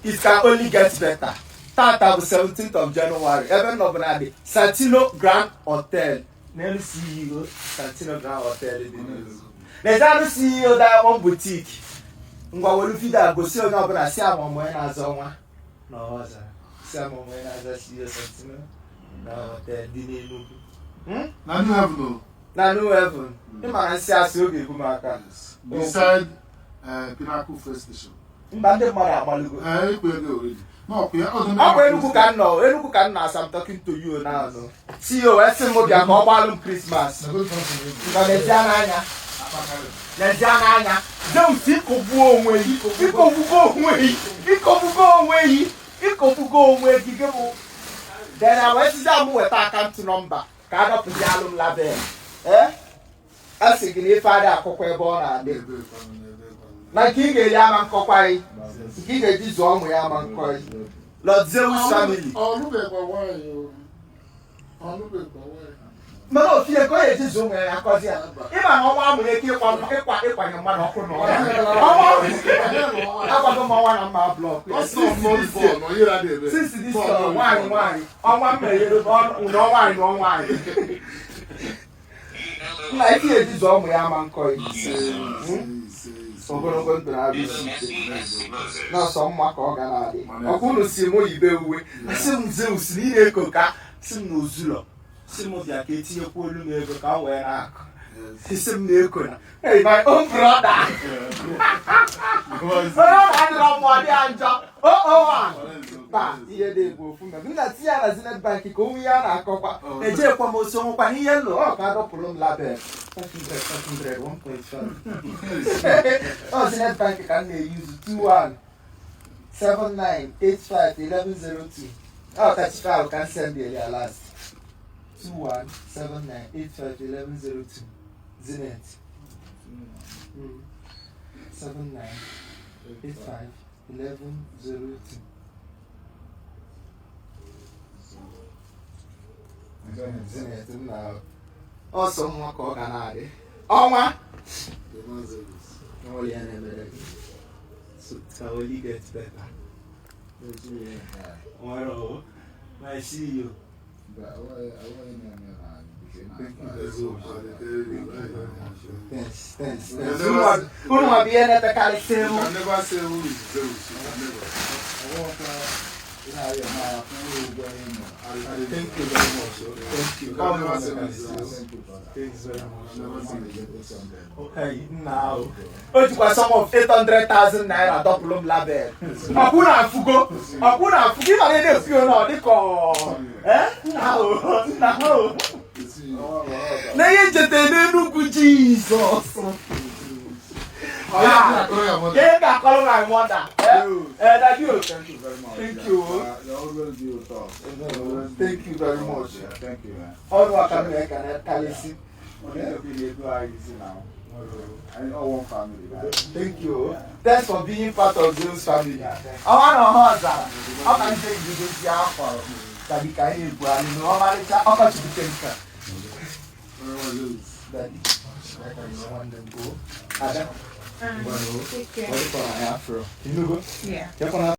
It can only get better. Tata bụ 17th of January. Ebe m nọ bụ na the Santino Grand Hotel. N'elu CEO Santino Grand Hotel dị n'Enugu. N'ezianụ CEO Diamond Boutique. Ngwa, welu video a gosi onye ọbụla, si amamụ onye na-azọ Ọnwa na Ọhazara. Si amamụ onye na-azọ CEO Santino Grand Hotel dị n'Enugu. Na New Haven o. Na New Haven. Ị mara nsị asị oge ebu m aka. Beside Pinnacle First Station. Mba, ndị mmadụ agbalugo. Ekwe ego already. No, ọkwa ya, ọ dị Ọ bụ Enugu ka m nọ, Enugu ka m nọ as I'm talking to you now, no. CEO wee sị m bịa ka ọ gbalụ m Christmas. Ngwa, n'ezie n'anya. N'ezie n'anya. Zeus, ịkọgbuo onwe gị. Ịkọgbugo onwe gị. Ịkọgbugo onwe gị. Ịkọgbugo onwe gị, gị bụ. Then I wee sịzi m weta account number ka a dọpụzi alụ m label. Eh? A sị gị na ife adị akụkọ ebe ọ na-adị. Na nke ị ga-eri ama nkọkwa gị. Nke ị ga-eji zụọ ụmụ ya ama nkọ gị. Lord Zeus family. Ọlụbekwa nwaanyị o. Ọlụbekwa nwaanyị. Mana ofie ka ọ ga-eji zụọ ụmụ ya, ya akọzi ya. Ịma na ọnwa amụrụ eke ịkwa ịkwa ịkwanye mmadụ ọkụ n'ọya. Ọnwa agwago m ọnwa na mma block. Since this nwaanyị nwaanyị ọnwa m meghere nọ nwaanyị nọ nwaanyị. Nna, ike eji zụọ ụmụ ya ama nkọ ya. Ogologo ndụ na-arụ isi ike nọọsọ mma ka ọ ga na-adị. Ọkwa unu si m oyibe uwe, sị m Zeus na ị na-eko ka si m n'ozulọ, si m bịa ka etinyekwa olu m ego ka m wee na-akụ, si m na-eko na, hey, my own brother, onye ọ na-adịrọ mmụọ dị ya njọ o o ba ihe dị egwu ofu mmemme m na-tinye ya na Zenith Bank ka onwe ihe a na-akọkwa ejekwa m osi onwekwa na ihe nlụ ọ ka adọpụrụ m label 500 500 1.5. Ọ Zenith Bank ka m na-eyuzu, 21 79 85 1102. Ọ 35 ka m send ya last, 21 79 85 1102, Zenith. 79 85 1102. Zenith nna, ọsọ nwa ka ọ ga na-adị ọnwa nwere ya na-emere gị, so it can only get better. Nwere o my CEO. Thank you Thanks, thanks, thanks. Unu nwa bụ ihe na-etekarịsị m. You can never say who is Zeus. You can never. Thank you very much. Thank you. You can never say who is Zeus. Thanks very much. Never say. Hey, nna ahụ. O jikwa sum of 800,000 naira dọpụrụ m label. Ọkwụ na-afụgo. Ọkwụ na-afụgo. Ịma na na-efu na ọ dịka ọ. Eh? Nna ahụ. Nna ahụ. Na ihe njete n'Enugwu, Jizọs. Oh, yeah, yeah, Ka ị ga-akọrọ my mother. Eh? Eh, Daddy o. Thank you very much. Thank you. You always be with us. Thank you very much. Yeah, thank you, man. Ọrụ aka m na-ekene karịsị. Ọ na-ebi na-edu anyị isi now. Anyị all one family, man. Thank you. Thanks for being part of Zeus family. Ọnwa na ọha ọzara. Ọ ka nje idozi afọ. Daddy, ka anyị ebugharị na ọmarịcha ọkọchukwu nka. Daddy. Ada. Take care. Ọ dịkwa na ya afro. Inugo? Yeah. Kekwana.